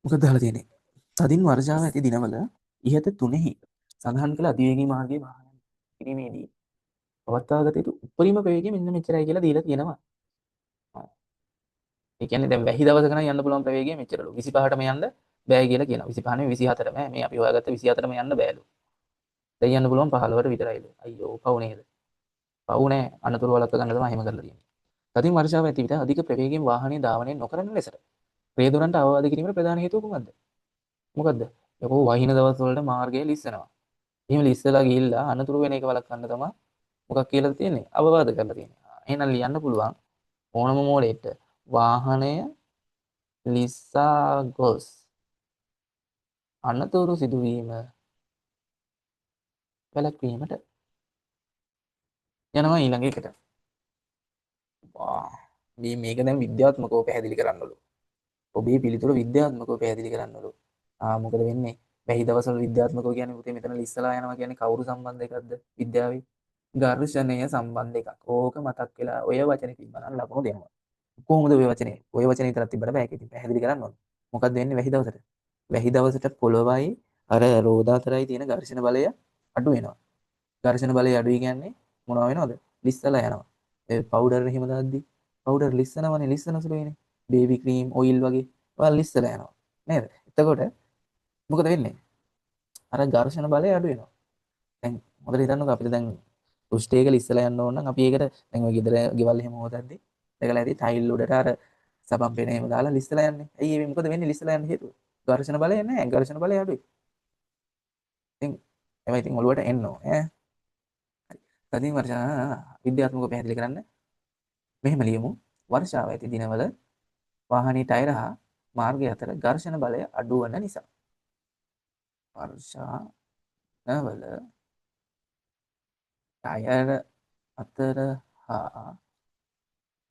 මොකද අහලා තියෙන්නේ? තදින් වර්ෂාව ඇති දිනවල ඉහත තුනෙහි සඳහන් කළ අධිවේගී මාර්ගයේ වාහන කිරීමේදී පවත්වාගත යුතු උපරිම ප්‍රවේගය මෙන්න මෙච්චරයි කියලා දීලා තියෙනවා. ඒ කියන්නේ දැන් වැහි දවසක නම් යන්න පුළුවන් ප්‍රවේගය මෙච්චරලු. 25ටම යන්න බෑ කියලා කියනවා. 25 නෙවෙයි 24ම මේ අපි හොයාගත්ත 24ම යන්න බෑලු. දැන් යන්න පුළුවන් 15ට විතරයිලු. අයියෝ පව් නේද? පව් නෑ. අනතුරු වළක්ව ගන්න තමයි එහෙම කරලා තියෙන්නේ. තදින් වර්ෂාව ඇති විට අධික ප්‍රවේගයෙන් වාහනය ධාවනය නොකරන ලෙසට රියදුරන්ට අවවාද කිරීමට ප්‍රධාන හේතුව කුමක්ද? මොකද්ද? යකෝ වහින දවස් වලට මාර්ගය ලිස්සනවා. එහෙම ලිස්සලා ගිහිල්ලා අනතුරු වෙන එක වළක්වන්න තමයි මොකක් කියලාද තියෙන්නේ? අවවාද කරලා තියෙන්නේ. එහෙනම් ලියන්න පුළුවන් ඕනම මෝඩෙට වාහනය ලිස්සා ගොස් අනතුරු සිදුවීම වැළැක්වීමට. යනවා ඊළඟ එකට. වා මේක දැන් විද්‍යාත්මකව පැහැදිලි කරන්නලු. ඔබේ පිළිතුර විද්‍යාත්මකව පැහැදිලි කරන්නලු. මොකද වෙන්නේ? වැහි දවස්වල විද්‍යාත්මකව කියන්නේ පුතේ මෙතන ලිස්සලා යනවා කියන්නේ කවුරු සම්බන්ධ එකක්ද විද්‍යාවේ? ඝර්ෂණය සම්බන්ධ එකක්. ඕක මතක් වෙලා ඔය වචනේ තිබ්බනම් ලකුණු දෙනවා. කොහොමද ඔය වචනේ? ඔය වචනේ විතරක් තිබ්බට බෑ. ඒක ඉතින් පැහැදිලි කරන්න ඕනේ. මොකද්ද වෙන්නේ වැහි දවසට? වැහි දවසට පොළොවයි අර රෝද අතරයි තියෙන ඝර්ෂණ බලය අඩු වෙනවා. ඝර්ෂණ බලය අඩුයි කියන්නේ මොනවා වෙනවද? ලිස්සලා යනවා. ඒ පවුඩර් එහෙම දාද්දි පවුඩර් ලිස්සනවනේ, ලිස්සන සුළුයිනේ. බේබි ක්‍රීම් ඔයිල් වගේ ඔයාලා ලිස්සලා යනවා නේද? එතකොට මොකද වෙන්නේ? අර ඝර්ෂණ බලය අඩු වෙනවා. දැන් හොඳට හිතන්නකෝ අපිට දැන් පෘෂ්ඨයක ලිස්සලා යන්න ඕන නම් අපි ඒකට දැන් ඔය ගෙදර ගෙවල් එහෙම හොදද්දි දැකලා ඇති ටයිල් උඩට අර සබන් පෙන එහෙම දාලා ලිස්සලා යන්නේ. ඇයි ඒ මොකද වෙන්නේ ලිස්සලා යන්න හේතුව? ඝර්ෂණ බලය නෑ. ඝර්ෂණ බලය අඩුයි. ඉතින් ඒවා ඉතින් ඔළුවට එන්න ඕනේ ඈ. හරි. තදින් වර්ෂා විද්‍යාත්මකව පැහැදිලි කරන්න මෙහෙම ලියමු. වර්ෂාව ඇති දිනවල වාහනේ ටයර් හා මාර්ගය අතර ඝර්ෂණ බලය අඩු වන නිසා. වර්ෂා දිනවල ටයර් අතර හා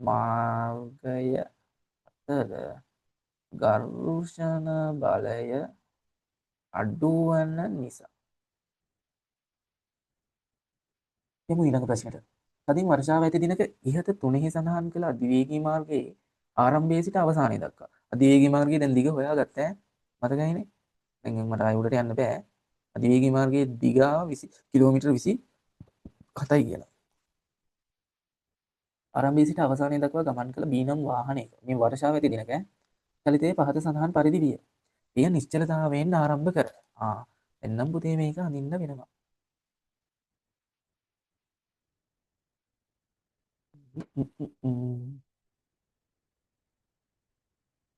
මාර්ගය අතර ඝර්ෂණ බලය අඩු වන නිසා. යමු ඊළඟ ප්‍රශ්නෙට. තදින් වර්ෂාව ඇති දිනක ඉහත තුනෙහි සඳහන් කළ අධිවේගී මාර්ගයේ ආරම්භයේ සිට අවසානය දක්වා. අධිවේගී මාර්ගයේ දැන් දිග හොයාගත්තා ඈ. මතකයිනේ? දැන් මට ආයෙ උඩට යන්න බෑ. අධිවේගී මාර්ගයේ දිග 20 කිලෝමීටර් 27යි කියලා. ආරම්භයේ සිට අවසානය දක්වා ගමන් කළ බී නම් වාහනයක මේ වර්ෂාව ඇති දිනක චලිතයේ පහත සඳහන් පරිදි විය. එය නිශ්චලතාවයෙන් ආරම්භ කර. එන්නම් පුතේ මේක අඳින්න වෙනවා.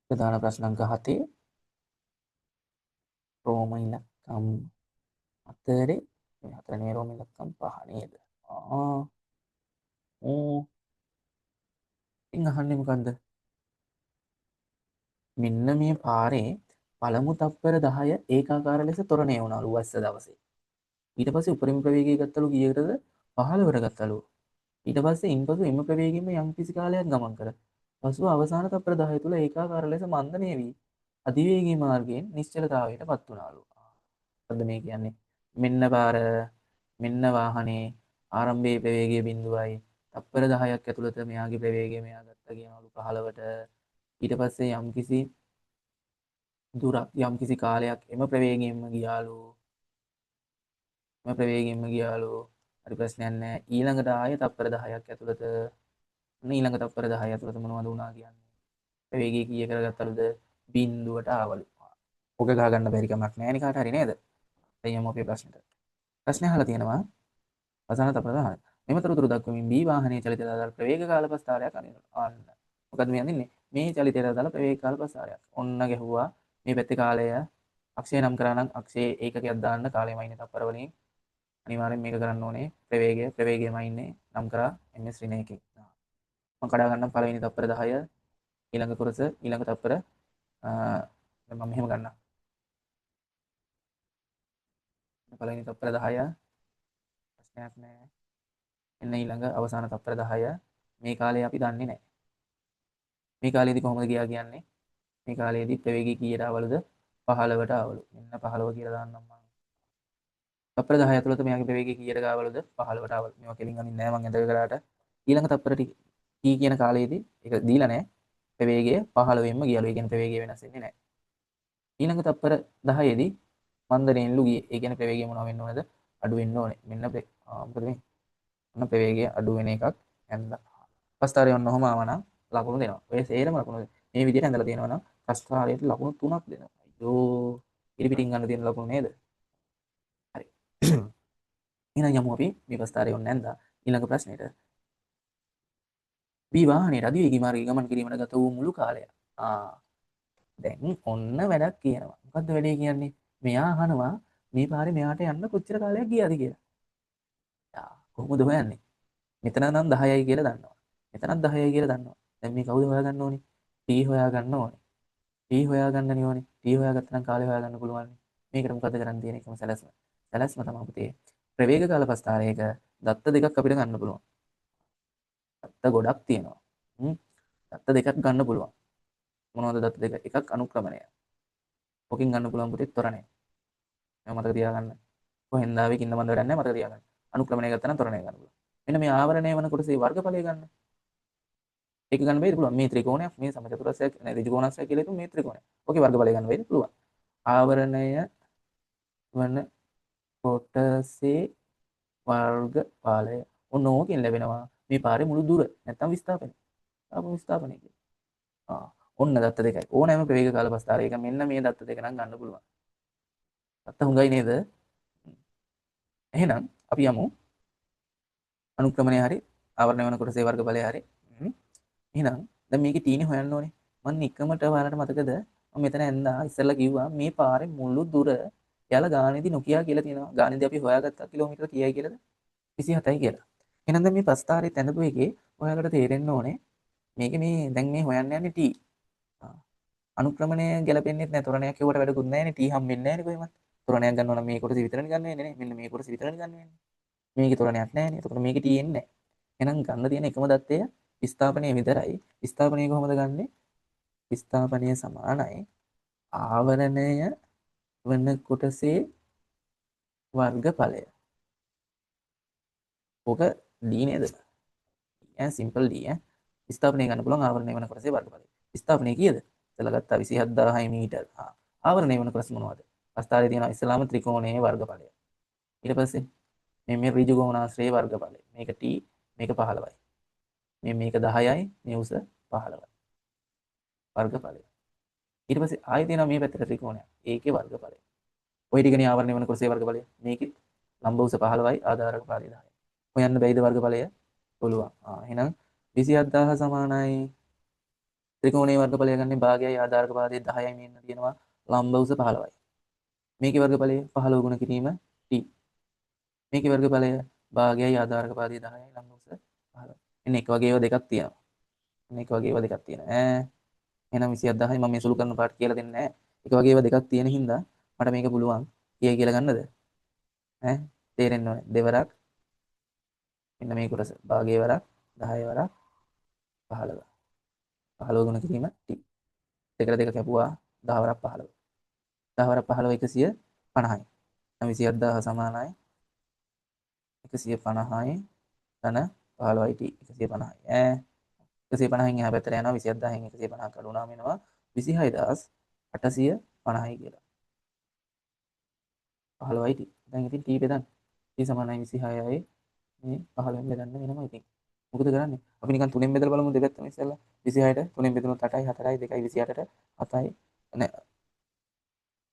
ප්‍රධාන ප්‍රශ්න අංක 7 රෝම ඉලක්කම් 4 මේ 4 නෙවෙයි රෝම ඉලක්කම් 5 නේද? ඉතින් අහන්නේ මොකද්ද? මෙන්න මේ පාරේ පළමු තප්පර 10 ඒකාකාර ලෙස තොරණය වුණාලු වස්ස දවසේ. ඊට පස්සේ උපරිම ප්‍රවේගය ගත්තලු කීයකටද? 15ට ගත්තලු. ඊට පස්සේ ඉන්පසු එම ප්‍රවේගයෙන්ම යම් කිසි කාලයක් ගමන් කර පසුව අවසාන තප්පර 10 තුල ඒකාකාර ලෙස මන්දනය වී අධිවේගී මාර්ගයෙන් නිශ්චලතාවයට පත් වුණාලු. මොකද්ද මේ කියන්නේ? මෙන්න පාර, මෙන්න වාහනේ ආරම්භයේ ප්‍රවේගය බිඳුවයි. තප්පර 10ක් ඇතුළත මෙයාගේ ප්‍රවේගය මෙයා ගත්තා කියනවලු 15ට. ඊට පස්සේ යම් කිසි දුරක් යම් කිසි කාලයක් එම ප්‍රවේගයෙන්ම ගියාලු. එම ප්‍රවේගයෙන්ම ගියාලු. හරි ප්‍රශ්නයක් නෑ. ඊළඟට ආයෙ තප්පර 10ක් ඇතුළත ඔන්න ඊළඟ තප්පර 10 ඇතුළත මොනවද වුණා කියන්නේ? ප්‍රවේගය කීය කරගත්තලුද? බිඳුවට ආවලු. ඔක ගහ ගන්න බැරි කමක් නෑ නේ කාට හරි නේද? දැන් යමු අපේ ප්‍රශ්නෙට. ප්‍රශ්නේ අහලා තියෙනවා අවසාන තප්පර 10. මෙම තොරතුරු දක්වමින් බී වාහනයේ චලිතයට අදාළ ප්‍රවේග කාල ප්‍රස්ථාරයක් අඳිනවා. අන්න. මොකද්ද මේ අඳින්නේ? මේ චලිතයට අදාළ ප්‍රවේග කාල ප්‍රස්ථාරයක්. ඔන්න ගැහුවා. මේ පැත්තේ කාලය අක්ෂය නම් කරා නම් අක්ෂයේ ඒකකයක් දාන්න කාලයමයි ඉන්නේ තප්පර වලින්. අනිවාර්යෙන් මේක කරන්න ඕනේ. ප්‍රවේගයමයි ඉන්නේ නම් කරා MS ඍණ එකේ. මම කඩා ගන්නම් පළවෙනි තප්පර 10 ඊළඟ කොටස ඊළඟ තප්පර දැන් මම මෙහෙම ගන්නම්. පළවෙනි තප්පර 10 ප්‍රශ්නයක් නෑ. එන්න ඊළඟ අවසාන තප්පර 10 මේ කාලේ අපි දන්නේ නෑ. මේ කාලේදී කොහොමද ගියා කියන්නේ? මේ කාලේදී ප්‍රවේගය කීයට ආවලුද? 15ට ආවලු. මෙන්න 15 කියලා දාන්නම් මං. තප්පර 10 ඇතුළත මෙයාගේ ප්‍රවේගය කීයට ආවලුද? 15ට ආවලු. මේවා කෙලින් අඳින්නේ නෑ මං ඇඳ කරාට. ඊළඟ තප්පර ටික කී කියන කාලේදී ඒක දීලා නෑ. ප්‍රවේගය 15න්ම ගියලු. ඒ කියන්නේ ප්‍රවේගය වෙනස් වෙන්නේ නෑ. ඊළඟ තප්පර 10 දී මන්දරයෙන්ලු ගියේ. ඒ කියන්නේ ප්‍රවේගය මොනවා වෙන්න ඕනද? අඩු වෙන්න ඕනේ. මෙන්න මොකද මේ? ඔන්න ප්‍රවේගය අඩු වෙන එකක් ඇඳලා. ප්‍රස්ථාරය ඔන්න ඔහම ආවා නම් ලකුණු දෙනවා. ඔය සේරම ලකුණු මේ විදිහට ඇඳලා තියෙනවා නම් ප්‍රස්ථාරයට ලකුණු 3ක් දෙනවා. අයියෝ ඉරි පිටින් ගන්න තියෙන ලකුණු නේද? හරි. එහෙනම් යමු අපි මේ ප්‍රස්ථාරය ඔන්න ඇඳා ඊළඟ ප්‍රශ්නෙට. බී වාහනේ අධිවේගී මාර්ගයේ ගමන් කිරීමට ගත වූ මුළු කාලය. දැන් ඔන්න වැඩක් කියනවා. මොකද්ද වැඩේ කියන්නේ? මෙයා අහනවා මේ පාරේ මෙයාට යන්න කොච්චර කාලයක් ගියාද කියලා. කොහොමද හොයන්නේ? මෙතන නම් 10යි කියලා දන්නවා. මෙතනත් 10යි කියලා දන්නවා. දැන් මේ කවුද හොයාගන්න ඕනේ? T හොයාගන්න ඕනේ. T හොයාගන්නනේ ඕනේ. T හොයාගත්තා නම් කාලය හොයාගන්න පුළුවන්. මේකට මොකද කරන්න තියෙන එකම සැලැස්ම. සැලැස්ම තමයි පුතේ. ප්‍රවේග කාල ප්‍රස්ථාරයක දත්ත දෙකක් අපිට ගන්න පුළුවන්. දත්ත ගොඩක් තියෙනවා. දත්ත දෙකක් ගන්න පුළුවන්. මොනවද දත්ත දෙක? එකක් අනුක්‍රමණය. ඔකින් ගන්න පුළුවන් පුතේ තොරණය. මම මතක තියාගන්න. කොහෙන්ද ආවේ කින්න මන්ද වැඩක් නැහැ මතක තියාගන්න. අනුක්‍රමණය ගත්තා නම් තොරණය ගන්න පුළුවන්. මෙන්න මේ ආවරණය වන කොටසේ වර්ගඵලය ගන්න. ඒක ගන්න බැරිද පුළුවන්. මේ ත්‍රිකෝණයක් මේ සමචතුරස්‍රයක් නෑ ඍජුකෝණාශ්‍රයක් කියලා හිතමු මේ ත්‍රිකෝණය. ඔකේ වර්ගඵලය ගන්න බැරිද පුළුවන්. ආවරණය වන කොටසේ වර්ගඵලය. ඔන්න ඕකෙන් ලැබෙනවා මේ පාරේ මුළු දුර නැත්තම් විස්ථාපනය. ආපහු විස්ථාපනය කියලා. ඔන්න දත්ත දෙකයි. ඕනෑම ප්‍රවේග කාල ප්‍රස්ථාරයක මෙන්න මේ දත්ත දෙක නම් ගන්න පුළුවන්. දත්ත හොඳයි නේද? එහෙනම් අපි යමු අනුක්‍රමණය හරි ආවරණය වන කොටසේ වර්ගඵලය හරි. එහෙනම් දැන් මේකේ තීනේ හොයන්න ඕනේ. මං නිකමට ඔයාලට මතකද මම මෙතන ඇඳා ඉස්සෙල්ලා කිව්වා මේ පාරේ මුළු දුර එයාලා ගානේදී නොකියා කියලා තියෙනවා. ගානේදී අපි හොයාගත්තා කිලෝමීටර කීයයි කියලාද? 27යි කියලා. එහෙනම් දැන් මේ ප්‍රස්ථාරයේ ඇඳපු එකේ ඔයාලට තේරෙන්න ඕනේ මේකේ මේ දැන් මේ හොයන්න යන්නේ T. අනුක්‍රමණය ගැලපෙන්නේ නැහැ. තොරණයක් කියුවට වැඩකුත් නැහැ නේ. T හම්බෙන්නේ නැහැ නේ කොහෙවත්. තොරණයක් ගන්නවා නම් මේ කොටස විතරනේ ගන්න වෙන්නේ නේ. මෙන්න මේ කොටස විතරනේ ගන්න වෙන්නේ. මේකේ තොරණයක් නැහැ නේ. එතකොට මේකේ T එන්නේ නැහැ. එහෙනම් ගන්න තියෙන එකම දත්තය විස්ථාපනය විතරයි. විස්ථාපනය කොහොමද ගන්නෙ? විස්ථාපනය සමානයි ආවරණය වන කොටසේ වර්ගඵලය. ඔක D නේද? ඈ සිම්පල් D ඈ. විස්ථාපනය ගන්න පුළුවන් ආවරණය වන කොටසේ වර්ගඵලය. විස්ථාපනය කීයද? ඉතලා ගත්තා 27000 මීටර්. ආවරණය වන කොටස මොනවද? ප්‍රස්ථාරයේ තියෙනවා ඉස්සලාම ත්‍රිකෝණයේ වර්ගඵලය. ඊට පස්සේ මේ මේ ඍජුකෝණාශ්‍රයේ වර්ගඵලය. මේක T මේක 15යි. මේ මේක 10යි මේ උස 15යි. වර්ගඵලය. ඊට පස්සේ ආයෙ තියෙනවා මේ පැත්තට ත්‍රිකෝණයක්. ඒකේ වර්ගඵලය. ඔය ටිකනේ ආවරණය වන කොටසේ වර්ගඵලය. මේකෙත් ලම්බ උස 15යි ආධාරක පාදය 10යි. හොයන්න බැයිද වර්ගඵලය? පුළුවන්. එහෙනම් 27000 සමානයි ත්‍රිකෝණයේ වර්ගඵලය ගන්නේ භාගයයි ආධාරක පාදය 10යි මෙන්න තියෙනවා ලම්බ උස 15යි. මේකේ වර්ගඵලය 15 ගුණ කිරීම T. මේකේ වර්ගඵලය භාගයයි ආධාරක පාදය 10යි ලම්බ උස 15යි. එන්න එක වගේ ඒවා දෙකක් තියෙනවා. එන්න එක වගේ ඒවා දෙකක් තියෙනවා. ඈ එහෙනම් 27000යි මම මේ සුළු කරන පාට කියලා දෙන්නේ නැහැ. එක වගේ ඒවා දෙකක් තියෙන හින්දා මට මේක පුළුවන් කීයයි කියලා ගන්නද? ඈ තේරෙන්න ඕනේ. දෙවරක් මෙන්න මේ කොටස භාගය වරක් 10 වරක් 15. 15 ගුණ කිරීම T. දෙකට දෙක කැපුවා 10 වරක් 15. 10 වරක් 15 150යි. දැන් 27000 සමානයි 150යි ධන 15යි T 150යි. ඈ 150න් එහා පැත්තට යනවා 27000න් 150ක් අඩු වුණාම එනවා 26850යි කියලා. 15යි T. දැන් ඉතින් T බෙදන්න. T සමානයි 26යි මේ 15න් බෙදන්න වෙනවා ඉතින්. මොකද කරන්නේ? අපි නිකන් තුනෙන් බෙදලා බලමු දෙපැත්තම ඉස්සෙල්ලා. 26ට තුනෙන් බෙදුනොත් 8යි 4යි 2යි 28ට 7යි නෑ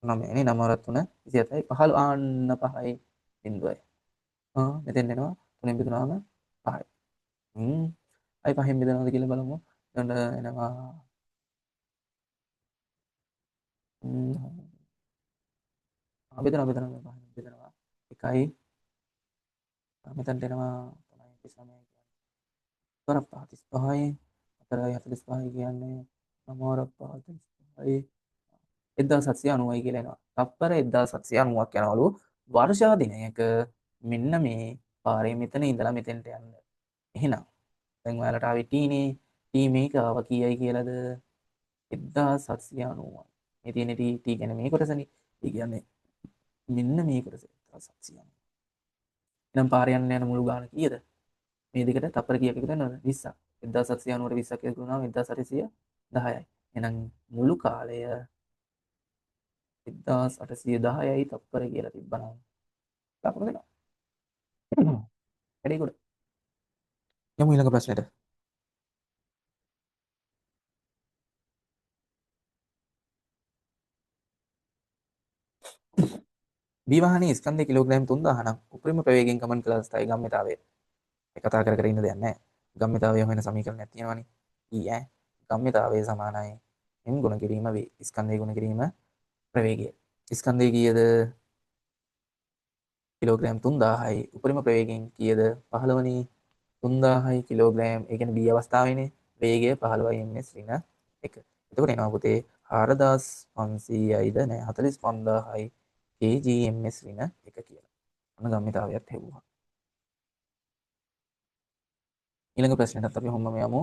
9 නේ 9 වරක් 3 27යි 15 ආන්න 5යි බිඳුවයි. මෙතෙන් එනවා තුනෙන් බෙදුනාම 5යි. අය පහෙන් බෙදනවද කියලා බලමු. එතකොට එනවා බෙදනවා බෙදනවා පහෙන් බෙදනවා 1යි මෙතනට එනවා 3යි 39 කියන්නේ 4 5 35යි 4යි 45යි කියන්නේ 9 වරක් 5 35යි 1790යි කියලා එනවා. තප්පර 1790ක් යනවලු වර්ෂා දිනයක මෙන්න මේ පාරේ මෙතන ඉඳලා මෙතෙන්ට යන්න. එහෙනම් දැන් ඔයාලට ආවේ T නේ. T මේක ආව කීයයි කියලාද? 1790යි. මේ තියෙන T T කියන්නේ මේ කොටසනේ. ඒ කියන්නේ මෙන්න මේ කොටස 1790. එහෙනම් පාර යන්න යන මුළු ගාන කීයද? මේ දෙකට තප්පර කීයක් එකතු වෙනවද? 20ක්. 1790ට 20ක් එකතු වුණාම 1810යි. එහෙනම් මුළු කාලය 1810යි තප්පර කියලා තිබ්බනම් ලකුණු දෙනවා. වැඩේ ගොඩ. යමු ඊළඟ ප්‍රශ්නෙට. බී වාහනේ ස්කන්ධය කිලෝග්‍රෑම් 3000 නම් උපරිම ප්‍රවේගයෙන් ගමන් කළ අවස්ථාවේ ගම්‍යතාවය. ඒ කතා කර කර ඉන්න දෙයක් නැහැ. ගම්‍යතාවය හොයන සමීකරණයක් තියෙනවනේ. E ඈ ගම්‍යතාවය සමානයි m ගුණ කිරීම v. ස්කන්ධය ගුණ කිරීම ප්‍රවේගය. ස්කන්ධය කීයද? කිලෝග්‍රෑම් 3000යි. උපරිම ප්‍රවේගයෙන් කීයද? 15 නේ. 3000යි කිලෝග්‍රෑම්. ඒ කියන්නේ B අවස්ථාවේනේ. වේගය 15යි ms ඍණ 1. එතකොට එනවා පුතේ 4500යිද නෑ 45000යි kgms ඍණ 1 කියලා. ඔන්න ගම්‍යතාවයත් හෙව්වා. ඊළඟ ප්‍රශ්නෙටත් අපි හොම්මම යමු.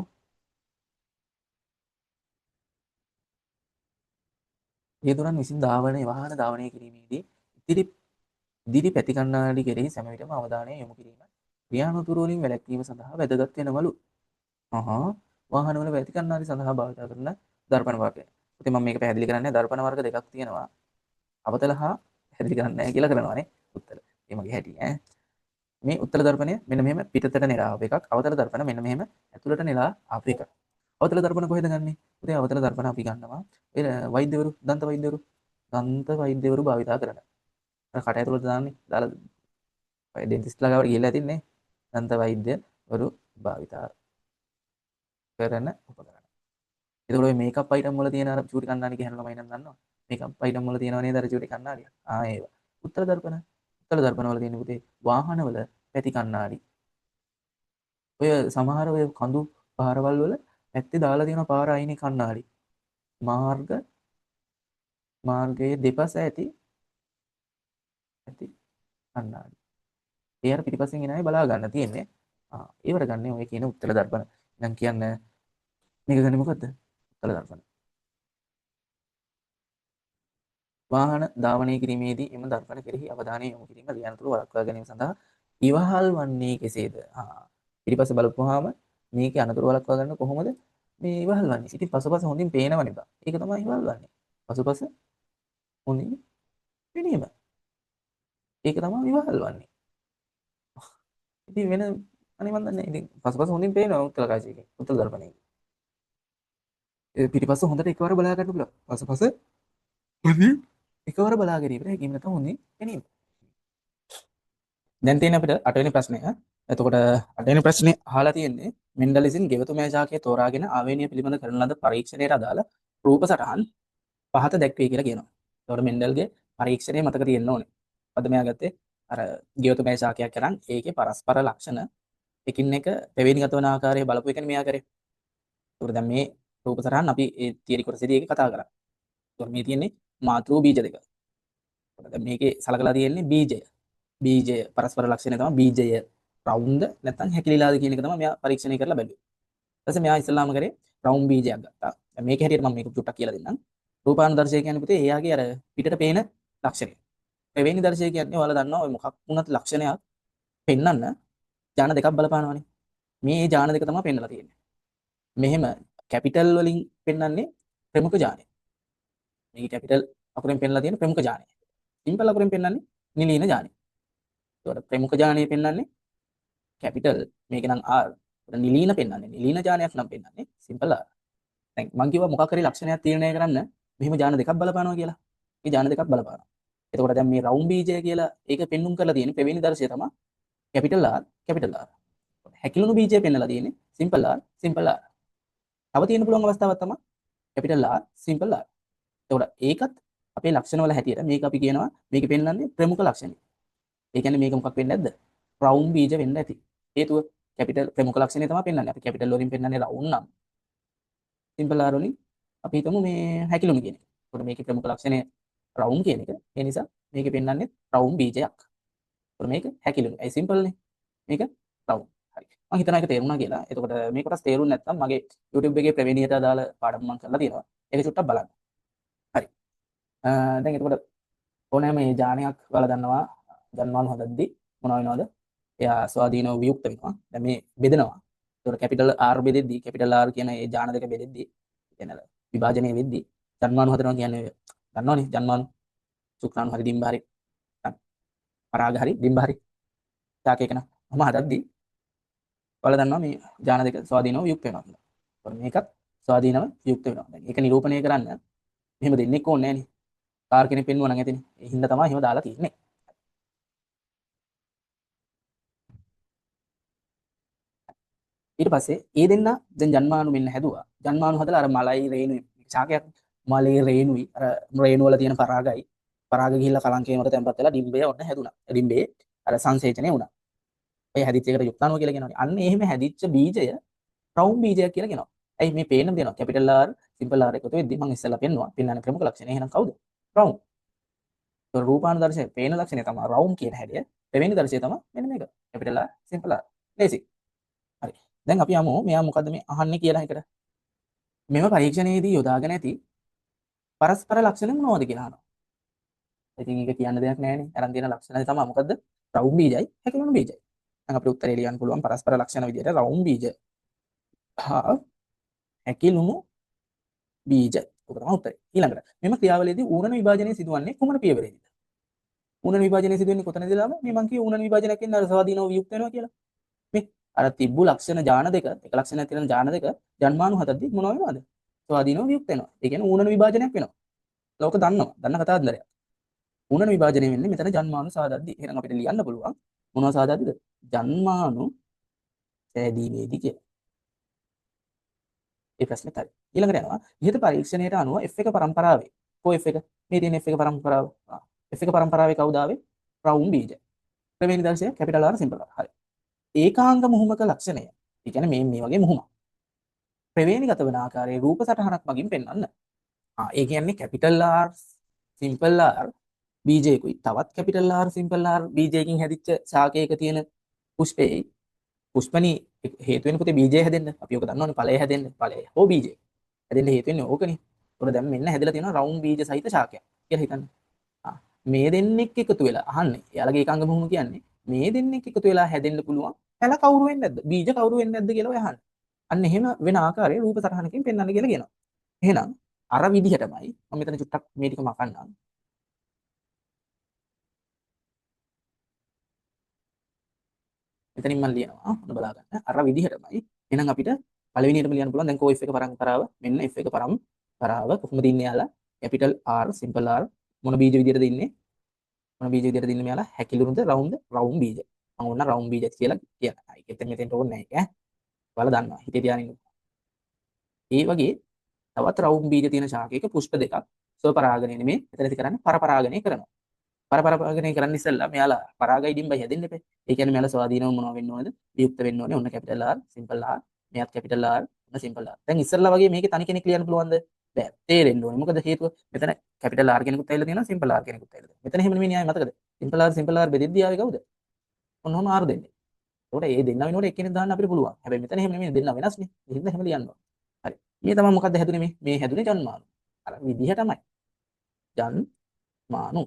රියදුරන් විසින් ධාවනය වාහන ධාවනය කිරීමේදී ඉදිරි ඉදිරි පැති කණ්ණාඩි කෙරෙහි සෑම විටම අවධානය යොමු කිරීම ක්‍රියානුතුරු වලින් වැළැක්වීම සඳහා වැදගත් වෙනවලු. අහා වාහනවල පැති කණ්ණාඩි සඳහා භාවිත කරන දර්පණ වර්ගය. ඉතින් මම මේක පැහැදිලි කරන්නේ දර්පණ වර්ග දෙකක් තියෙනවා. අවතල හා පැහැදිලි කරන්නේ නැහැ කියලා කරනවානේ උත්තර. ඒ මගේ හැටි ඈ. මේ උත්තර දර්පණය මෙන්න මෙහෙම පිටතට නෙලා ආපු එකක්. අවතල දර්පණ මෙන්න මෙහෙම ඇතුළට නෙලා ආපු එකක්. අවතල දර්පණ කොහෙද ගන්නෙ? පුතේ අවතල දර්පණ අපි ගන්නවා ඒ වෛද්‍යවරු, දන්ත වෛද්‍යවරු, දන්ත වෛද්‍යවරු භාවිතා කරන. අර කට ඇතුළට දාන්නේ. දාලා ඔය ඩෙන්ටිස්ට්ලා ගාවට ගිහලා ඇතින්නේ. දන්ත වෛද්‍යවරු භාවිතා කරන උපකරණ. එතකොට ඔය මේකප් අයිටම් වල තියෙන අර චූටි කණ්ණාඩි ගැහණු ළමයි නම් දන්නවා. මේකප් අයිටම් වල තියෙනව නේද අර චූටි කණ්ණාඩිය? ආ ඒවා. උත්තර දර්පණ. උත්තර දර්පණ වල තියෙන පුතේ වාහනවල පැති කණ්ණාඩි. ඔය සමහර ඔය කඳු පාරවල් වල පැත්තේ දාලා තියෙන පාර අයිනේ කණ්ණාඩි. මාර්ගයේ දෙපස ඇති ඇති කණ්ණාඩි. ඒ අර පිටිපස්සෙන් එන අය බලා ගන්න තියෙන්නේ. ආ ඒවර ගන්න ඔය කියන උත්තර දර්පණ. එහෙනම් කියන්න මේක ගන්නේ මොකද්ද? උත්තර දර්පණ. වාහන ධාවනය කිරීමේදී එම දර්පණ කෙරෙහි අවධානය යොමු කිරීම රියනතුරු වළක්වා ගැනීම සඳහා ඉවහල් වන්නේ කෙසේද? ආ පිටිපස්ස බලපුවාම මේකේ අනතුරු වළක්වා ගන්න කොහොමද මේ ඉවහල් වන්නේ? ඉතින් පසුපස හොඳින් පේනවනේ බා. ඒක තමයි ඉවහල් වන්නේ. පසුපස හොඳින් පෙනීම. ඒක තමයි ඉවහල් වන්නේ. ඉතින් වෙන අනේ මන් දන්නේ නැහැ. ඉතින් පසුපස හොඳින් පේනවා උත්තර කාශයකින්. උත්තර දර්පණයකින්. ඒ පිටිපස්ස හොඳට එකවර බලා ගන්න පුළුවන්. පසුපස හොඳින් එකවර බලා ගැනීමට හැකියාව නැත්නම් හොඳින් පෙනීම. දැන් තියෙන අපිට අටවෙනි ප්‍රශ්නය. එතකොට අටවෙනි ප්‍රශ්නේ අහලා තියෙන්නේ මෙන්ඩල් විසින් ගෙවතු මෑජාකය තෝරාගෙන ආවේනිය පිළිබඳ කරන ලද පරීක්ෂණයට අදාළ රූප සටහන් පහත දැක්වේ කියලා කියනවා. එතකොට මෙන්ඩල්ගේ පරීක්ෂණය මතක තියෙන්න ඕනේ. මොකද මෙයා ගත්තේ අර ගෙවතු මෑජාකයක් අරන් ඒකේ පරස්පර ලක්ෂණ එකින් එක ප්‍රවේණිගත වන ආකාරය බලපු එකනේ මෙයා කරේ. එතකොට දැන් මේ රූප සටහන් අපි ඒ තියරි කොටසේදී ඒක කතා කරා. එතකොට මේ තියෙන්නේ මාතෘ බීජ දෙක. එතකොට දැන් මේකේ සලකලා තියෙන්නේ බීජය. බීජය පරස්පර ලක්ෂණය තමයි බීජය රවුම්ද නැත්නම් හැකිලිලාද කියන එක තමයි මෙයා පරීක්ෂණය කරලා බැලුවේ. ඊට පස්සේ මෙයා ඉස්සෙල්ලාම කරේ රවුම් බීජයක් ගත්තා. දැන් මේක හැටියට මම මේක චුට්ටක් කියලා දෙන්නම්. රූපානුදර්ශය කියන්නේ පුතේ එයාගේ අර පිටට පේන ලක්ෂණය. ප්‍රවේණි දර්ශය කියන්නේ ඔයාලා දන්නවා ඔය මොකක් වුණත් ලක්ෂණයක් පෙන්වන්න ඥාන දෙකක් බලපානවනේ. මේ ඥාන දෙක තමයි පෙන්නලා තියෙන්නේ. මෙහෙම කැපිටල් වලින් පෙන්වන්නේ ප්‍රමුඛ ඥානය. මේක කැපිටල් අකුරෙන් පෙන්නලා තියෙන ප්‍රමුඛ ඥානය. සිම්පල් අකුරෙන් පෙන්වන්නේ නිලීන ඥානය. ඒතකොට ප්‍රමුඛ ඥානය පෙන්වන්නේ කැපිටල් මේක නම් R. නිලීන පෙන්වන්නේ නිලීන ඥානයක් නම් පෙන්වන්නේ සිම්පල් R. දැන් මං කිව්වා මොකක් හරි ලක්ෂණයක් තීරණය කරන්න මෙහෙම ඥාන දෙකක් බලපානවා කියලා. මේ ඥාන දෙකක් බලපානවා. එතකොට දැන් මේ රවුම් බීජය කියලා ඒක පෙන්눔 කරලා තියෙන්නේ පෙවෙනි දර්ශය තමයි කැපිටල් R capital R. හැකිලුණු බීජය පෙන්නලා තියෙන්නේ සිම්පල් R simple R. තව තියෙන්න පුළුවන් අවස්ථාවක් තමයි කැපිටල් R simple R. එතකොට ඒකත් අපේ ලක්ෂණ වල හැටියට මේක අපි කියනවා මේක පෙන්වන්නේ ප්‍රමුඛ ලක්ෂණය. ඒ කියන්නේ මේක මොකක් වෙන්නේ නැද්ද? රවුම් බීජ වෙන්න ඇති. හේතුව කැපිටල් ප්‍රමුඛ ලක්ෂණය තමයි පෙන්වන්නේ. අපි කැපිටල් වලින් පෙන්වන්නේ රවුම් නම්. සිම්පල් R වලින් අපි හිතමු මේ හැකිලුණු කියන එක. එතකොට මේකේ ප්‍රමුඛ ලක්ෂණය රවුම් කියන එක. ඒ නිසා මේකේ පෙන්වන්නේ රවුම් බීජයක්. එතකොට මේක හැකිලුණු. ඒ සිම්පල් නේ. මේක රවුම්. හරි. මං හිතනවා ඒක තේරුණා කියලා. එතකොට මේ කොටස් තේරුම් නැත්නම් මගේ YouTube එකේ ප්‍රවේණියට අදාළ පාඩම් මං කරලා තියෙනවා. ඒක චුට්ටක් බලන්න. හරි. දැන් එතකොට ඕනෑම මේ ඥානයක් ඔයාලා දන්නවා ජන්මානු හදද්දි මොනවා වෙනවද? එයා ස්වාධීනව වියුක්ත වෙනවා. දැන් මේ බෙදෙනවා. එතකොට කැපිටල් R බෙදෙද්දි කැපිටල් R කියන ඒ ඥාන දෙක බෙදෙද්දි කියන්නේ විභාජනය වෙද්දි ජන්මානු හදනවා කියන්නේ දන්නවනේ ජන්මානු. ශුක්‍රාණු හරි ඩිම්බ හරි පරාග හරි ඩිම්බ හරි ශාකයක නම් ඔහොම හදද්දී ඔයාලා දන්නවා මේ ජාන දෙක ස්වාධීනව වියුක්ත වෙනවා කියලා. ඒතකොට මේකත් ස්වාධීනව වියුක්ත වෙනවා. දැන් ඒක නිරූපණය කරන්න මෙහෙම දෙන්නෙක් ඕනේ නෑනේ. කාර් කෙනෙක් පෙන්නුවා නම් ඇතිනේ. ඒ හින්දා තමයි එහෙම දාලා තියෙන්නේ. ඊට පස්සේ ඒ දෙන්න දැන් ජන්මානු මෙන්න හැදුවා. ජන්මානු හදලා අර මලයි රේණුයි ශාකයක් මලේ රේණුයි අර රේණු වල තියෙන පරාගයි පරාග ගිහිල්ලා කලංකේ මත තැන්පත් වෙලා ඩිම්බය ඔන්න හැදුනා. ඩිම්බේ අර සංසේචනය වුණා. ඔය හැදිච්ච එකට යුක්තාණුව කියලා කියනවනේ. අන්න එහෙම හැදිච්ච බීජය රවුම් බීජයක් කියලා කියනවා. ඇයි මේ පේන්න තියෙනවා කැපිටල් R simple R එකතු වෙද්දි මම ඉස්සෙල්ලා පෙන්නුවා. පෙන්වන්නේ ප්‍රමුඛ ලක්ෂණය. එහෙනම් කවුද? රවුම්. ඒ රූපානුදර්ශය පේන ලක්ෂණය තමයි රවුම් කියන හැඩය. දෙවෙනි දර්ශය තමයි මෙන්න මේක. Capital R simple R. ලේසි. හරි. දැන් අපි යමු මෙයා මොකද්ද මේ අහන්නේ කියලා එකට. මෙම පරීක්ෂණයේදී යොදාගෙන ඇති පරස්පර ලක්ෂණ මොනවද කියලා අහනවා. ඉතින් ඒක කියන්න දෙයක් නෑනේ. අරන් තියෙන ලක්ෂණ තමයි මොකද්ද? රවුම් බීජයි හැකිලුණු බීජයි. දැන් අපිට උත්තරේ ලියන්න පුළුවන් පරස්පර ලක්ෂණ විදියට රවුම් බීජ හා හැකිලුණු බීජ. ඔක තමයි උත්තරේ. ඊළඟට මෙම ක්‍රියාවලියේදී ඌනන විභාජනය සිදුවන්නේ කුමන පියවරේදීද? ඌනන විභාජනය සිදුවෙන්නේ කොතනද ළමයි? මේ මං කිව්වේ ඌනන විභාජනයක් වෙන්නේ අර ස්වාධීනව වියුක්ත වෙනවා කියලා. මේ අර තිබ්බු ලක්ෂණ ජාන දෙක, එක ලක්ෂණයක් තියෙන ජාන දෙක ජන්මානු හතද්දි මොනවා වෙනවද? ස්වාධීනව වියුක්ත වෙනවා. ඒ කියන්නේ ඌනන විභාජනයක් වෙනවා. ලෝක දන්නවා. දන්න කතාන්දරයක්. ඌනන විභාජනය වෙන්නේ මෙතන ජන්මානු සාදද්දි. එහෙනම් අපිට ලියන්න පුළුවන් මොනවා සාදද්දිද? ජන්මානු සෑදීමේදී කියලා. ඒ ප්‍රශ්නෙත් හරි. ඊළඟට යනවා ඉහත පරීක්ෂණයට අනුව F1 පරම්පරාවේ කෝ F1 මේ තියෙන F1 පරම්පරාව. F1 පරම්පරාවේ කවුද ආවේ? රවුම් බීජ. ප්‍රවේණි දර්ශය කැපිටල් R simple R. හරි. ඒකාංග මුහුමක ලක්ෂණය. ඒ කියන්නේ මේ මේ වගේ මුහුමක්. ප්‍රවේණිගත වන ආකාරයේ රූප සටහනක් මගින් පෙන්වන්න. ඒ කියන්නේ කැපිටල් R simple R බීජයකුයි තවත් කැපිටල් R simple R බීජයකින් හැදිච්ච ශාකයක තියෙන පුෂ්පයේ පුෂ්පනි හේතු වෙන පුතේ බීජය හැදෙන්න. අපි ඔක දන්නවනේ ඵලය හැදෙන්න. ඵලය හෝ බීජය හැදෙන්න හේතු වෙන්නේ ඕකනේ. ඒතකොට දැන් මෙන්න හැදලා තියෙනවා රවුම් බීජ සහිත ශාකයක් කියලා හිතන්න. මේ දෙන්නෙක් එකතු වෙලා අහන්නේ. එයාලගේ ඒකාංග මුහුම කියන්නේ මේ දෙන්නෙක් එකතු වෙලා හැදෙන්න පුළුවන් පැල කවුරු වෙන්නේ නැද්ද? බීජ කවුරු වෙන්නේ නැද්ද කියලා ඔය අහන්නේ. අන්න එහෙම වෙන ආකාරයේ රූප සටහනකින් පෙන්වන්න කියලා කියනවා. එහෙනම් අර විදිහටමයි මම මෙතන චුට්ටක් මේ ටික මකන්නම්. මෙතනින් මම ලියනවා ඔන්න බලා ගන්න. අර විදිහටමයි. එහෙනම් අපිට පළවෙනියටම ලියන්න පුළුවන් දැන් කෝ F එක පරම්පරාව මෙන්න F එක පරම්පරාව කොහොමද ඉන්නේ යාලා? කැපිටල් R simple R මොන බීජ විදියටද ඉන්නේ? මොන බීජ විදියටද ඉන්නේ මෙයාලා? හැකිලුණුද රවුම්ද? රවුම් බීජ. මම ඕන රවුම් බීජ කියලා කියනවා. ඒකෙත් මෙතෙන්ට ඕනේ නැහැ ඒක ඈ. ඔයාලා දන්නවා. හිතේ තියාගෙන ඉන්න. ඒ වගේ තවත් රවුම් බීජ තියෙන ශාකයක පුෂ්ප දෙකක් ස්වපරාගණය නෙමෙයි මෙතනදි කරන්නේ පරපරාගණය කරනවා. පරපරාගණය කරන්න ඉස්සෙල්ලා මෙයාලා පරාගයි ඩිම්බයි හැදෙන්න එපා. ඒ කියන්නේ මෙයාලා ස්වාධීනව මොනවා වෙන්න ඕනද? වියුක්ත වෙන්න ඕනේ. ඔන්න කැපිටල් R simple R මෙයාත් කැපිටල් R ඔන්න සිම්පල් R. දැන් ඉස්සෙල්ලා වගේ මේකේ තනි කෙනෙක් ලියන්න පුළුවන්ද? බෑ. තේරෙන්න ඕනේ. මොකද හේතුව මෙතන කැපිටල් R කෙනෙකුත් ඇවිල්ලා තියෙනවා සිම්පල් R කෙනෙකුත් ඇවිල්ලා තියෙනවා. මෙතන එහෙම නෙමෙයි න්‍යාය මතකද? සිම්පල් R simple R බෙදෙද්දී ආවේ කවුද? ඔන්න ඔහම R දෙන්නේ. ඒකට ඒ දෙන්න වෙනකොට එක්කෙනෙක් දාන්න අපිට පුළුවන්. හැබැයි මෙතන එහෙම නෙමෙයි දෙන්න වෙනස්නේ. ඒ හින්දා එහෙම ලියන්න ඕනේ. හරි. මේ තමයි මොකද්ද හැදුනේ මේ? මේ හැදුනේ ජන්මානු. අර විදිහටමයි. ජන්මානු.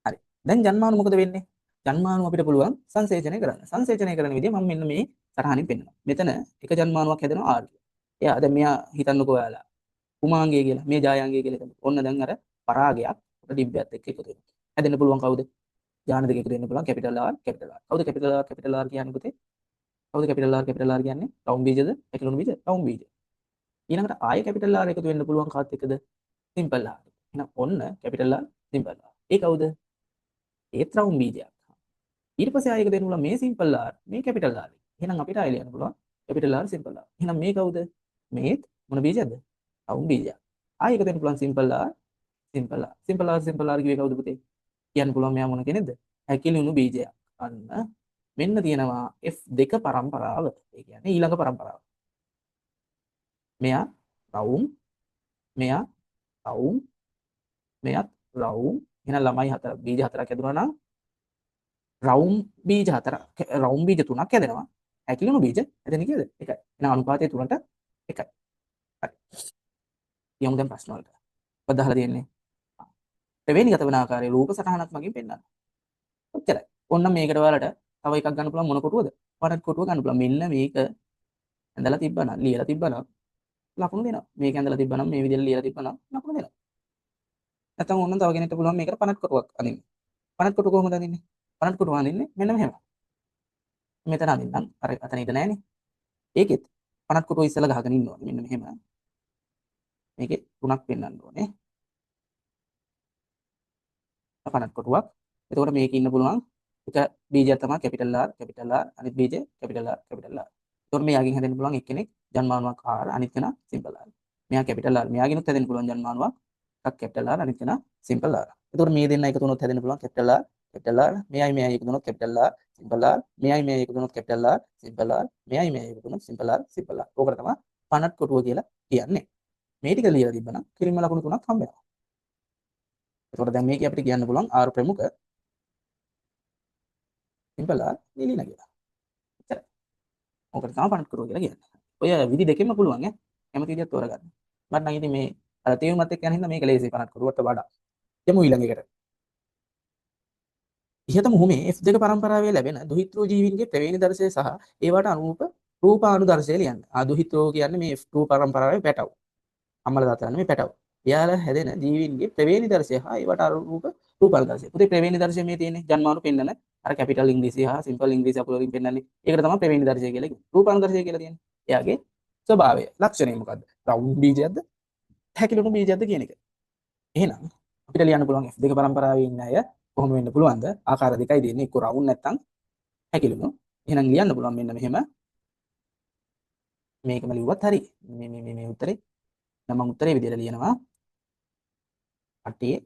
හරි. දැන් ජන්මානු මොකද වෙන්නේ? ජන්මානු අපිට පුළුවන් සංසේචනය කරන්න. සංසේචනය කරන විදිය මම මෙන්න මේ සටහනින් පෙන්නනවා. මෙතන එක ජන්මානුවක් හැදෙනවා R කියලා. එයා දැන් මෙයා හිතන්නකෝ ඔයාලා කුමාංගය කියලා, මේ ජායාංගය කියලා හිතන්න. ඔන්න දැන් අර පරාගයක් ඩිබ්බයත් එක්ක එකතු වෙනවා. හැදෙන්න පුළුවන් කවුද? ඥාන දෙක එකතු වෙන්න පුළුවන් කැපිටල් R capital R. කවුද කැපිටල් R capital R කියන්නේ පුතේ? කවුද කැපිටල් R capital R කියන්නේ? රවුම් බීජද? ඇකිලුණු බීජ? රවුම් බීජ. ඊළඟට ආයෙ කැපිටල් R එකතු වෙන්න පුළුවන් කාත් එක්කද? Simple R. එහෙනම් ඔන්න කැපිටල් R simple R. ඒ කවුද? ඒත් රවුම් බීජයක්. ඊට පස්සේ ආයෙ එකතු වෙන්න පුළුවන් මේ සිම්පල් R මේ කැපිටල් R. එහෙනම් අපිට ආයෙ ලියන්න පුළුවන් කැපිටල් R simple R. එහෙනම් මේ කවුද? මේත් මොන බීජයක්ද? රවුම් බීජයක්. ආයෙ එකතු වෙන්න පුළුවන් simple R simple R. Simple R simple R කිව්වේ කවුද පුතේ? කියන්න පුළුවන් මෙයා මොන කෙනෙක්ද? හැකිලුණු බීජයක්. අන්න මෙන්න තියෙනවා F2 පරම්පරාව. ඒ කියන්නේ ඊළඟ පරම්පරාව. මෙයා රවුම්, මෙයා රවුම්, මෙයත් රවුම්. එහෙනම් ළමයි හතර බීජ හතරක් හැදුනා නම් රවුම් බීජ හතර රවුම් බීජ තුනක් හැදෙනවා. හැකිලුණු බීජ හැදෙන්නේ කීයද? එකයි. එහෙනම් අනුපාතය 3ට 1යි. හරි. යමු දැන් ප්‍රශ්න වලට. මොකක්ද අහලා තියෙන්නේ? ප්‍රවේණිගත වන ආකාරයේ රූප සටහනක් මගින් පෙන්වන්න. ඔච්චරයි. ඕන්න මේකට ඔයාලට තව එකක් ගන්න පුළුවන් මොන කොටුවද? පරත් කොටුව ගන්න පුළුවන්. මෙන්න මේක ඇඳලා තිබ්බනම් ලියලා තිබ්බනම් ලකුණු දෙනවා. මේක ඇඳලා තිබ්බනම් මේ විදිහට ලියලා තිබ්බනම් ලකුණු දෙනවා. නැත්නම් ඕනනම් තව කෙනෙක්ට පුළුවන් මේකට පනත් කොටුවක් අඳින්න. පනත් කොටුව කොහොමද අඳින්නේ? පනත් කොටුව අඳින්නේ මෙන්න මෙහෙම. මෙතන අඳින්නම්. අර අතන ඉඳ නෑනේ. ඒකෙත් පනත් කොටුව ඉස්සෙල්ලා ගහගෙන ඉන්න ඕනේ. මෙන්න මෙහෙම. මේකේ තුනක් පෙන්වන්න ඕනේ. පනත් කොටුවක්. එතකොට මේකේ ඉන්න පුළුවන් එක බීජයක් තමයි කැපිටල් R capital R, අනිත් බීජය කැපිටල් R capital R. එතකොට මෙයාගෙන් හැදෙන්න පුළුවන් එක්කෙනෙක් ජන්මානුවක් R, අනිත් කෙනා සිම්පල් R. මෙයා කැපිටල් R, මෙයාගෙනුත් හැදෙන්න පුළුවන් ජන්මානුවක් එකක් කැපිටල් R, අනිත් කෙනා සිම්පල් R. එතකොට මේ දෙන්න එකතු වුණොත් හැදෙන්න පුළුවන් කැපිටල් R capital R, මෙයයි මෙයයි එකතු වුණොත් කැපිටල් R simple R, මෙයයි මෙයයි එකතු වුණොත් කැපිටල් R simple R, මෙයයි මෙයයි එකතු වුණොත් සිම්පල් R simple R. ඕකට තමයි පනත් කොටුව කියලා කියන්නේ. මේ ටික ලියලා තිබ්බනම් කිරිම ලකුණු තුනක් හම්බ වෙනවා. එතකොට දැන් මේකේ අපිට කියන්න පුළුවන් R ප්‍රමුඛ සිම්පල් R නිලින කියලා. එච්චරයි. ඕකට තමයි පනත් කොටුව කියලා කියන්නේ. ඔය විදි දෙකෙන්ම පුළුවන් ඈ. කැමති විදියක් තෝරගන්න. මට නම් ඉතින් මේ අර තේරුමත් එක්ක යන හින්දා මේක ලේසියි පනත් කොටුවට වඩා. යමු ඊළඟ එකට. ඉහත මුහුමේ F2 පරම්පරාවේ ලැබෙන දුහිතෘ ජීවීන්ගේ ප්‍රවේණි දර්ශය සහ ඒවට අනුරූප රූපානුදර්ශය ලියන්න. ආ දුහිතෘ කියන්නේ මේ F2 පරම්පරාවේ පැටව්. අම්මලා තාත්තලා නෙමෙයි පැටව්. එයාලා හැදෙන ජීවීන්ගේ ප්‍රවේණි දර්ශය හා ඒවට අනුරූප රූපානුදර්ශය. පුතේ ප්‍රවේණි දර්ශය මේ තියෙන්නේ ජන්මානු පෙන්නන අර කැපිටල් ඉංග්‍රීසි හා සිම්පල් ඉංග්‍රීසි අකුරු වලින් පෙන්නන්නේ. ඒකට තමයි ප්‍රවේණි දර්ශය කියලා කියන්නේ. රූපානුදර්ශය කියලා තියෙන්නේ. එයාගේ ස්වභාවය, ලක්ෂණය මොකද්ද? රවුම් බීජයක්ද? හැකිලුණු බීජයක්ද කියන එක. එහෙනම් අපිට ලියන්න පුළුවන් F2 පරම්පරාවේ ඉන්න අය කොහොම වෙන්න පුළුවන්ද? ආකාර දෙකයි දෙන්නේ. එක්ක රවුම් නැත්තම් හැකිලුණු. එහෙනම් ලියන්න පුළුවන් මෙන්න මෙහෙම. මේකම ලිව්වත් හරි. මේ මේ මේ මේ උත්තරේ. දැන් මම උත්තරේ විදියට ලියනවා. 8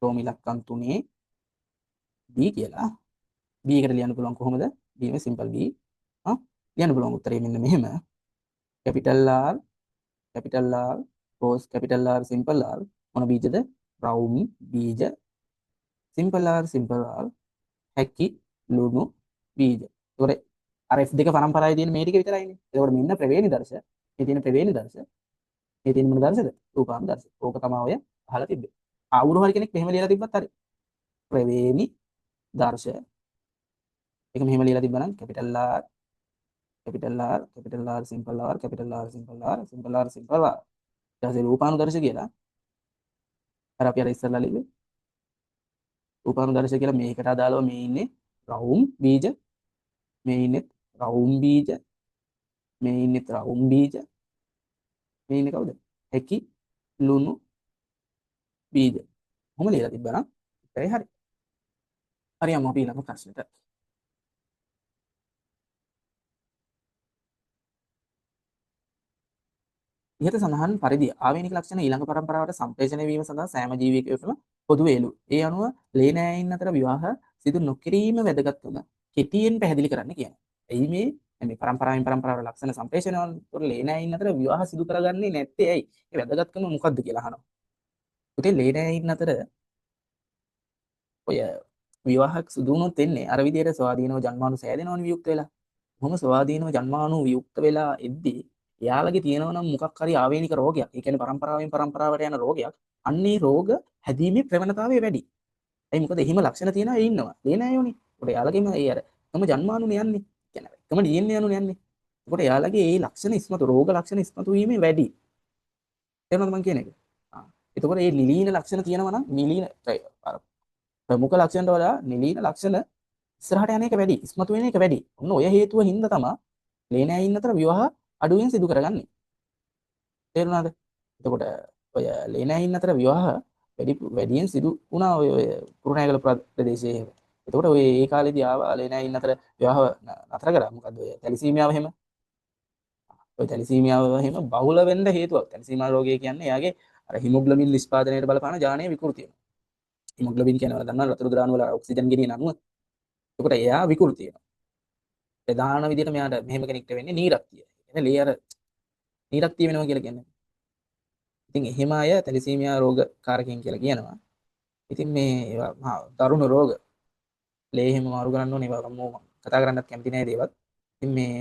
රෝම ඉලක්කම් 3 B කියලා. B එකට ලියන්න පුළුවන් කොහොමද? B මේ සිම්පල් B. ආ ලියන්න පුළුවන් උත්තරේ මෙන්න මෙහෙම. Capital R capital R cross capital R simple R මොන බීජද? රවුම් බීජ. සිම්පල් R simple R හැකි ලුණු බීජ. ඒතකොට අර F2 පරම්පරාවේ තියෙන මේ ටික විතරයිනේ. ඒතකොට මෙන්න ප්‍රවේණි දර්ශ. මේ තියෙන ප්‍රවේණි දර්ශ. මේ තියෙන මොන දර්ශද? රූපානු දර්ශ. ඕක තමයි ඔය අහලා තිබ්බේ. ආවුරු හරි කෙනෙක් මෙහෙම ලියලා තිබ්බත් හරි. ප්‍රවේණි දර්ශ. ඒක මෙහෙම ලියලා තිබ්බනම් capital R capital R capital R simple R capital R simple R simple R simple R. ඊට පස්සේ රූපානු දර්ශ කියලා අර අපි අර ඉස්සරලා ලිව්වේ රූපානු දර්ශ කියලා මේකට අදාළව මේ ඉන්නේ රවුම් බීජ, මේ ඉන්නේ රවුම් බීජ, මේ ඉන්නේ රවුම් බීජ, මේ ඉන්නේ කවුද? හැකි ලුණු බීජ. කොහොම ලියලා තිබ්බනම් උත්තරේ හරි. හරි යමු අපි ඊළඟ ප්‍රශ්නෙට. ඉහත සඳහන් පරිදි ආවේනික ලක්ෂණ ඊළඟ පරම්පරාවට සම්ප්‍රේෂණය වීම සඳහා සෑම ජීවියෙකුටම පොදු වේලු. ඒ අනුව ලේ නෑයින් අතර විවාහ සිදු නොකිරීම වැදගත්කම කෙටියෙන් පැහැදිලි කරන්න කියනවා. ඇයි මේ මේ පරම්පරාවෙන් පරම්පරාවට ලක්ෂණ සම්ප්‍රේෂණය වන ලේ නෑයින් අතර විවාහ සිදු කරගන්නේ නැත්තේ ඇයි? ඒ වැදගත්කම මොකද්ද කියලා අහනවා. පුතේ ලේ නෑයින් අතර ඔය විවාහයක් සිදු වුණොත් එන්නේ අර විදියට ස්වාධීනව ජන්මානු සෑදෙනවනේ වියුක්ත වෙලා. කොහොම ස්වාධීනව ජන්මානු වියුක්ත වෙලා එද්දී එයාලගේ තියෙනවා නම් මොකක් හරි ආවේනික රෝගයක්, ඒ කියන්නේ පරම්පරාවෙන් පරම්පරාවට යන රෝගයක්, අන්න ඒ රෝග හැදීමේ ප්‍රවණතාවය වැඩි. ඇයි මොකද එහෙම ලක්ෂණ තියෙන අය ඉන්නවා. ලේ නෑයෝනේ. ඒකට එයාලගේම ඒ අර එකම ජන්මානුනේ යන්නේ. කියන්නේ එකම DNA අනුනේ යන්නේ. ඒකට එයාලගේ ඒ ලක්ෂණ ඉස්මතු රෝග ලක්ෂණ ඉස්මතු වීමේ වැඩි. තේරුණාද මං කියන එක? ආ එතකොට මේ නිලීන ලක්ෂණ තියෙනවා නම් නිලීන අර ප්‍රමුඛ ලක්ෂණට වඩා නිලීන ලක්ෂණ ඉස්සරහට යන එක වැඩි, ඉස්මතු වෙන එක වැඩි. ඔන්න ඔය හේතුව හින්දා තමයි ලේ නෑයින් අතර විවාහ අඩුවෙන් සිදු කරගන්නේ. තේරුණාද? එතකොට ඔය ලේ නෑයින් අතර විවාහ වැඩියෙන් සිදු වුණා ඔය කුරුණෑගල ප්‍රදේශයේ එහෙම. එතකොට ඔය ඒ කාලේදී ආවා ලේ නෑයින් අතර විවාහ නතර කරා. මොකද්ද ඔය තැලිසීමියාව එහෙම. ඔය තැලිසීමියාව එහෙම බහුල වෙන්න හේතුවක්. තැලිසීමියා රෝගය කියන්නේ එයාගේ අර හිමොග්ලොබින් නිෂ්පාදනයට බලපාන ජානීය විකෘතිය. හිමොග්ලොබින් කියන්නේ ඔයාලා දන්නවා රතු රුධිරාණු වල ඔක්සිජන් ගෙනියන අණුව. එතකොට එයා විකෘති වෙනවා. ප්‍රධාන විදිහට මෙයාට මෙහෙම කෙනෙක්ට වෙන්නේ නීරක්තිය. ඒ කියන්නේ ලේ අර නීරක්තිය වෙනවා කියලා කියන්නේ. ඉතින් එහෙම අය තැලිසීමියා රෝග කාරකයන් කියලා කියනවා. ඉතින් මේ ඒවා මහා දරුණු රෝග. ලේ එහෙම මාරු කරන්න ඕනේ. ඒවා මම කතා කරන්නත් කැමති නෑ දේවල්. ඉතින් මේ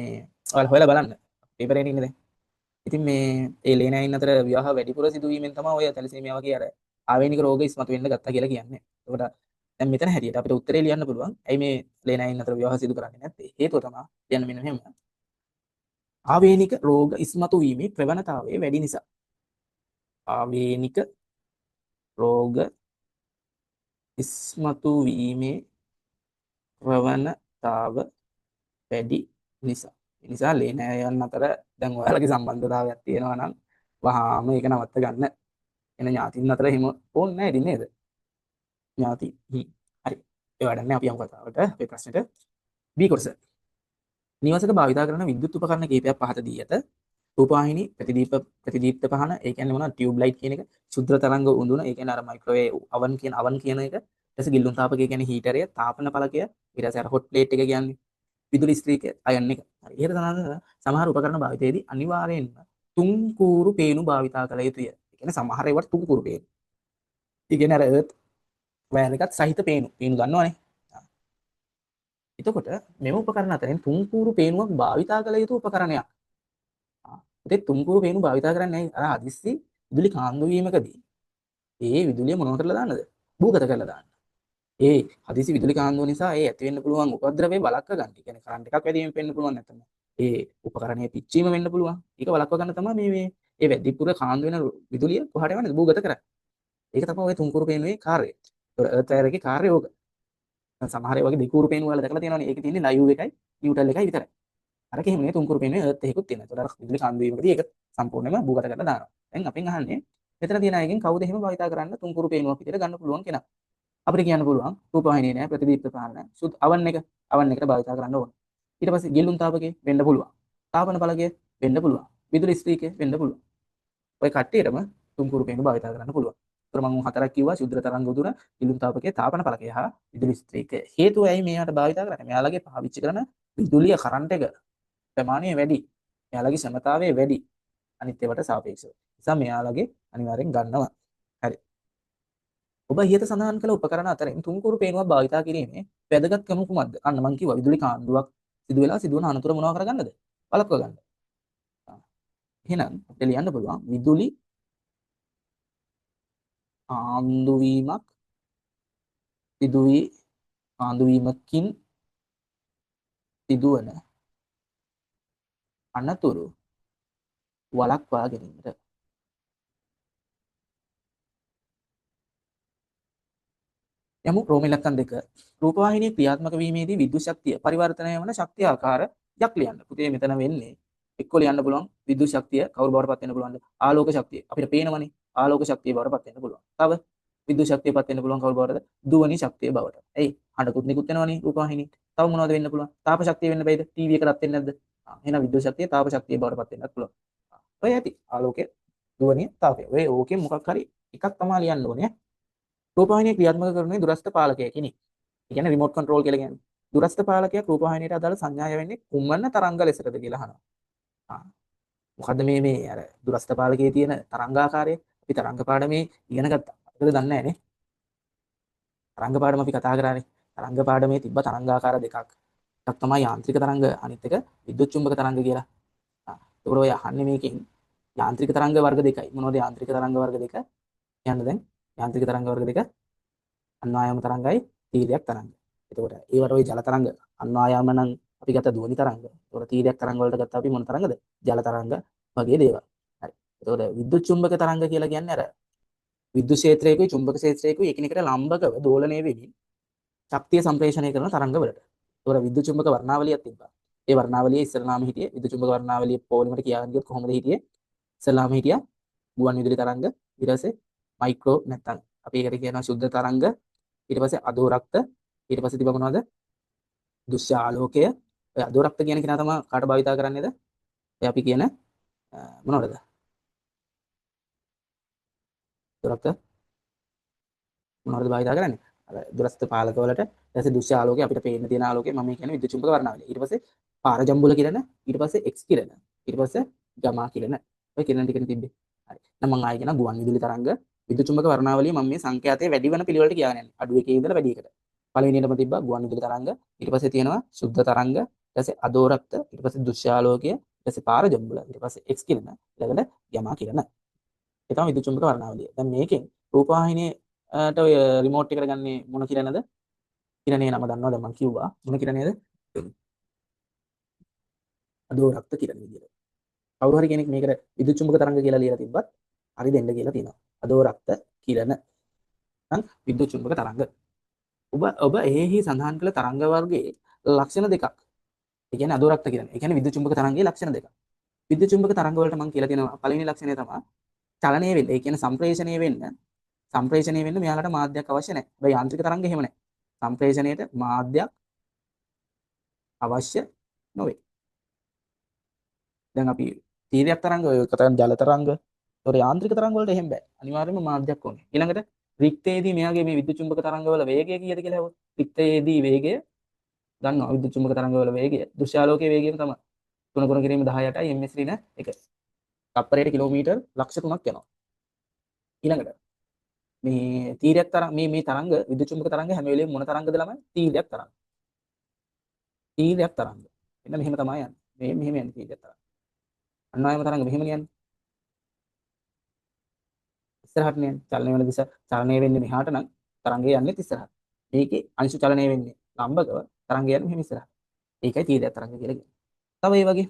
ඔයාලා හොයලා බලන්න. පේපර් එකේ ඉන්නේ දැන්. ඉතින් මේ ඒ ලේ නෑයින් අතර විවාහ වැඩිපුර සිදුවීමෙන් තමයි ඔය තැලිසීමියා වගේ අර ආවේනික රෝග ඉස්මතු වෙන්න ගත්තා කියලා කියන්නේ. එතකොට දැන් මෙතන හැටියට අපිට උත්තරේ ලියන්න පුළුවන්. ඇයි මේ ලේ නෑයින් අතර විවාහ සිදු කරන්නේ නැත්තේ? හේතුව තමයි ලියන්න මෙන්න මෙහෙම. ආවේනික රෝග ඉස්මතු වීමේ ප්‍රවණතාවය වැඩි නිසා. ආවේනික රෝග ඉස්මතු වීමේ ප්‍රවණතාව වැඩි නිසා. ඒ නිසා ලේ නෑයන් අතර දැන් ඔයාලගේ සම්බන්ධතාවයක් තියෙනවා නම් වහාම ඒක නවත්ත ගන්න. එන ඥාතින් අතර එහෙම ඕනේ නෑ ඉතින් නේද? ඥාති. හරි. ඒ වැඩක් නෑ, අපි යමු කතාවට, අපේ ප්‍රශ්නෙට. B කොටස. නිවසක භාවිතා කරන විද්‍යුත් උපකරණ කිහිපයක් පහත දී ඇත. රූපවාහිනී, ප්‍රතිදීප, ප්‍රතිදීප්ත පහන, ඒ කියන්නේ මොනවද? ටියුබ් ලයිට් කියන එක, ශුද්‍ර තරංග උඳුන, ඒ කියන්නේ අර මයික්‍රෝවේව් අවන් කියන අවන් කියන එක, ඊට පස්සේ ගිල්ලුම් තාපකය කියන්නේ හීටරය, තාපන පලකය, ඊට පස්සේ අර හොට් ප්ලේට් එක කියන්නේ විදුලි ඉස්ත්‍රීකය, අයන් එක. හරි. එහෙට සමහර උපකරණ භාවිතයේදී අනිවාර්යයෙන්ම තුන් කූරු පේනු භාවිතා කළ යුතුය. ඒ කියන්නේ සමහර ඒවාට තුන් කූරු පේනු. ඒ කියන්නේ අර අර්ත් වයර් එකත් සහිත පේනු. පේනු දන්නවනේ. එතකොට මෙම උපකරණ අතරින් තුන් කූරු පේනුවක් භාවිතා කළ යුතු උපකරණයක්. ඉතින් තුන් කූරු පේනු භාවිතා කරන්නේ ඇයි? අර හදිස්සි විදුලි කාන්දු වීමකදී ඒ විදුලිය මොනව කරලා දාන්නද? භූගත කරලා දාන්න. ඒ හදිසි විදුලි කාන්දුව නිසා ඒ ඇති වෙන්න පුළුවන් උපද්‍රවය වළක්ව ගන්න. ඒ කියන්නේ කරන්ට් එකක් වැඩි වීම වෙන්න පුළුවන්, නැත්නම් ඒ උපකරණයේ පිච්චීම වෙන්න පුළුවන්. ඒක වළක්ව ගන්න තමයි මේ මේ ඒ වැඩිපුර කාන්දු වෙන විදුලිය කොහාට යවන්නද? භූගත කරන්නේ. ඒක තමයි ඔය තුන්කූරු පේනුවේ කාර්යය. ඒතකොට අර්ත් වයර් එකේ කාර්යය ඕක. සමහර ඒ වගේ දෙකූරු පේනු ඔයාලා දැකලා තියෙනවනේ. ඒකේ තියෙන්නේ ලයිව් එකයි නියුට්‍රල් එකයි විතරයි. අරක එහෙම නෙවෙයි, තුන්කූරු පේනුවේ අර්ත් එකකුත් තියෙනවා. ඒතකොට අර විදුලි කාන්දු වීමකදී ඒක සම්පූර්ණයෙන්ම භූගත කරලා දානවා. දැන් අපෙන් අහන්නේ මෙතන තියෙන අයගෙන් කවුද එහෙම භාවිතා කරන්න තුන්කූරු පේනුවක් විදියට ගන්න පුළුවන් කෙනා? අපිට කියන්න පුළුවන් රූපවාහිනිය නෑ, ප්‍රතිදීප්ත පහන නෑ, සුද් අවන් එක, අවන් එකට භාවිතා කරන්න ඕන. ඊට පස්සේ ගිල්ලුම් තාපකේ වෙන්න පුළුවන්. තාපන පලකය වෙන්න පුළුවන්. විදුලි ස්ත්‍රීකය වෙන්න පුළුවන්. ඔය කට්ටියටම තුන්කූරු පේනු භාවිතා කරන්න පුළුවන්. ඒතර මම හතරක් කිව්වා: ශුද්‍ර තරංග උදුන, ගිලුම් තාපකය, තාපන පලකය හා විදුලි ස්ත්‍රීකය. හේතුව ඇයි මේවට භාවිතා කරන්නේ? මෙයාලගේ පාවිච්චි කරන විදුලිය කරන්ට් එක ප්‍රමාණය වැඩි. මෙයාලගේ ක්ෂමතාවය වැඩි. අනිත් ඒවාට සාපේක්ෂව. නිසා මෙයාලගේ අනිවාර්යෙන් ගන්නවා. හරි. ඔබ ඉහත සඳහන් කළ උපකරණ අතරින් තුන්කූරු පේනුවක් භාවිතා කිරීමේ වැදගත්කම කුමක්ද? අන්න මං කිව්වා විදුලි කාන්දුවක් සිදු වෙලා සිදුවන අනතුර මොනවා කරගන්නද? වළක්ව ගන්න. එහෙනම් අපිට ලියන්න පුළුවන් විදුලි කාන්දු වීමක් සිදු වී කාන්දු වීමකින් සිදුවන අනතුරු වළක්වා ගැනීමට. යමු රෝම ඉලක්කම් 2. රූපවාහිනිය ක්‍රියාත්මක වීමේදී විද්‍යුත් ශක්තිය පරිවර්තනය වන ශක්ති ආකාර යක් ලියන්න. පුතේ මෙතන වෙන්නේ එක්ක ලියන්න පුළුවන් විද්‍යුත් ශක්තිය කවුරු බවට පත් වෙන්න පුළුවන්ද? ආලෝක ශක්තිය. අපිට පේනවනේ ආලෝක ශක්තිය බවට පත් වෙන්න පුළුවන්. තව විද්‍යුත් ශක්තිය පත් වෙන්න පුළුවන් කවුරු බවටද? ධ්වනි ශක්තිය බවට. ඇයි? හඬකුත් නිකුත් වෙනවනේ රූපවාහිනිය. තව මොනවද වෙන්න පුළුවන්? තාප ශක්තිය වෙන්න බැයිද? ටීවී එක රත් වෙන්නේ නැද්ද? එහෙනම් විද්‍යුත් ශක්තිය තාප ශක්තිය බවට පත් වෙන්නත් පුළුවන්. ඔය ඇති ආලෝකය, ධ්වනිය, තාපය. ඔය ඕකෙන් මොකක් හරි එකක් තමයි ලියන්න ඕනේ. රූපවාහිනිය ක්‍රියාත්මක කරන්නේ දුරස්ථ පාලකයකිනි. ඒ කියන්නේ රිමෝට් කන්ට්‍රෝල් කියලා කියන්නේ. දුරස්ථ පාලකයක් රූපවාහිනියට අදාළ සංඥා යවෙන්නේ කුමන තරංග ලෙසටද කියලා අහනවා. මොකද්ද මේ මේ අර දුරස්ථ පාලකයේ තියෙන තරංගාකාරය? අපි තරංග පාඩමේ ඉගෙන ගත්තා. මොකද දන්නේ නැහැ නේ. තරංග පාඩම අපි කතා කරානේ. තරංග පාඩමේ තිබ්බ තරංගාකාර දෙකක්. එකක් තමයි යාන්ත්‍රික තරංග, අනිත් එක විද්‍යුත් චුම්බක තරංග කියලා. ඒකෝර ඔය අහන්නේ මේකෙන් යාන්ත්‍රික තරංග වර්ග දෙකයි. මොනවද යාන්ත්‍රික තරංග වර්ග දෙක? කියන්න දැන්. යාන්ත්‍රික තරංග වර්ග දෙක අන්වායාම තරංගයි තීරයක් තරංග. එතකොට ඒවට ඔය ජල තරංග අන්වායාම නම් අපි ගත්ත ධ්වනි තරංග. එතකොට තීරයක් තරංග වලට ගත්තා අපි මොන තරංගද? ජල තරංග වගේ දේවල්. හරි. එතකොට විද්‍යුත් චුම්බක තරංග කියලා කියන්නේ අර විද්‍යුත් ක්ෂේත්‍රයකුයි චුම්බක ක්ෂේත්‍රයකුයි එකිනෙකට ලම්බකව දෝලණය වෙමින් ශක්තිය සම්ප්‍රේෂණය කරන තරංග වලට. එතකොට විද්‍යුත් චුම්බක වර්ණාවලියක් තිබ්බා. ඒ වර්ණාවලියේ ඉස්සරලාම හිටියේ විද්‍යුත් චුම්බක වර්ණාවලියේ පොලිමට කියාගෙන ගියොත් කොහොමද හිටියේ? ඉස්සරලාම හිටියා ගුවන් විදුලි තරංග, ඊට පස්සේ මයික්‍රෝ නැත්තම් අපි ඒකට කියනවා ශුද්ධ තරංග, ඊට පස්සේ අධෝ රක්ත, ඊට පස්සේ තිබ්බ මොනවද? දෘශ්‍ය ආලෝකය. ඔය අධෝ රක්ත කියන කෙනා තමයි කාට භාවිතා කරන්නේද? ඔය අපි කියන මොනවද? අධෝ රක්ත මොනවද භාවිතා කරන්නේ? අර දුරස්ථ පාලක වලට. ඊට පස්සේ දෘශ්‍ය ආලෝකය අපිට පේන්න තියෙන ආලෝකය මම කියන්නේ විද්‍යුත් චුම්බක වර්ණාවලිය. ඊට පස්සේ පාරජම්බුල කිරණ, ඊට පස්සේ X කිරණ, ඊට පස්සේ ගමා කිරණ. ඔය කිරණ ටිකනේ තිබ්බේ. හරි. දැන් මම ආයෙ කියනවා ගුවන් විදුලි තරංග විද්‍යුත් චුම්බක වර්ණාවලිය මම මේ සංඛ්‍යාතයේ වැඩි වෙන පිළිවෙලට කියගෙන යන්නේ. අඩු එකේ ඉඳලා වැඩි එකට. පළවෙනියටම තිබ්බා ගුවන් විදුලි තරංග, ඊට පස්සේ තියෙනවා ශුද්ධ තරංග, ඊට පස්සේ අධෝ රක්ත, ඊට පස්සේ දෘශ්‍ය ආලෝකය, ඊට පස්සේ පාරජම්බුල, ඊට පස්සේ X කිරණ, ඊළඟට ගැමා කිරණ. ඒ තමයි විද්‍යුත් චුම්බක වර්ණාවලිය. දැන් මේකෙන් රූපවාහිනියට ඔය රිමෝට් එකට ගන්නේ මොන කිරණද? කිරණේ නම දන්නවා දැන් මං කිව්වා. මොන කිරණේද? අධෝ රක්ත කිරණ විදියට. කවුරු හරි කෙනෙක් මේකට විද්‍යුත් චුම්බක තරංග කියලා ලියලා තිබ්බත් හරි දෙන්න කියලා තියෙනවා. අධෝ රක්ත කිරණ. විද්‍යුත් චුම්බක තරංග. ඔබ ඔබ එහි සඳහන් කළ තරංග වර්ගයේ ලක්ෂණ දෙකක්. ඒ කියන්නේ අධෝරක්ත කියන්නේ. ඒ කියන්නේ විද්‍යුත් චුම්බක තරංගයේ ලක්ෂණ දෙකක්. විද්‍යුත් චුම්බක තරංග වලට මම කියලා තියෙනවා පළවෙනි ලක්ෂණය තමයි චලනය වෙන්න. ඒ කියන්නේ සම්ප්‍රේෂණය වෙන්න. සම්ප්‍රේෂණය වෙන්න මෙයාලට මාධ්‍යයක් අවශ්‍ය නැහැ. හැබැයි යාන්ත්‍රික තරංග එහෙම නැහැ. සම්ප්‍රේෂණයට මාධ්‍යයක් අවශ්‍ය නොවේ. දැන් අපි තීරයක් තරංග ඔය කතා කරන ජල තරංග, ඒතකොට යාන්ත්‍රික තරංග වලට එහෙම බෑ. අනිවාර්යයෙන්ම මාධ්‍යයක් ඕනේ. ඊළඟට රික්තයේදී මෙයාගේ මේ විද්‍යුත් චුම්බක තරංග වල වේගය කීයද කියලා ඇහුවොත් රික්තයේදී වේගය දන්නවා. විද්‍යුත් චුම්බක තරංග වල වේගය දෘශ්‍යාලෝකයේ වේගයම තමයි. 3 ගුණ කිරීම 18යි ms ඍණ 1. තප්පරයට කිලෝමීටර් ලක්ෂ 3ක් යනවා. ඊළඟට මේ තීරයක් තරංග මේ මේ තරංග විද්‍යුත් චුම්බක තරංග හැම වෙලේම මොන තරංගද ළමයි? තීරයක් තරංග. තීරයක් තරංග. මෙන්න මෙහෙම තමයි යන්නේ. මේ මෙහෙම යන්නේ තීරයක් තරංග. අන්න ආයම තරංග මෙහෙම යන්නේ. ඉස්සරහට යන්නේ. චලනය වෙන දිශා චලනය වෙන්නේ මෙහාට නම් තරංගය යන්නේ ඉස්සරහට. මේකේ අංශු චලනය වෙන්නේ ලම්බකව තරංගය යන්නේ මෙහෙම ඉස්සරහට. ඒකයි තීරයක් තරංග කියලා කියන්නේ. තව ඒ වගේ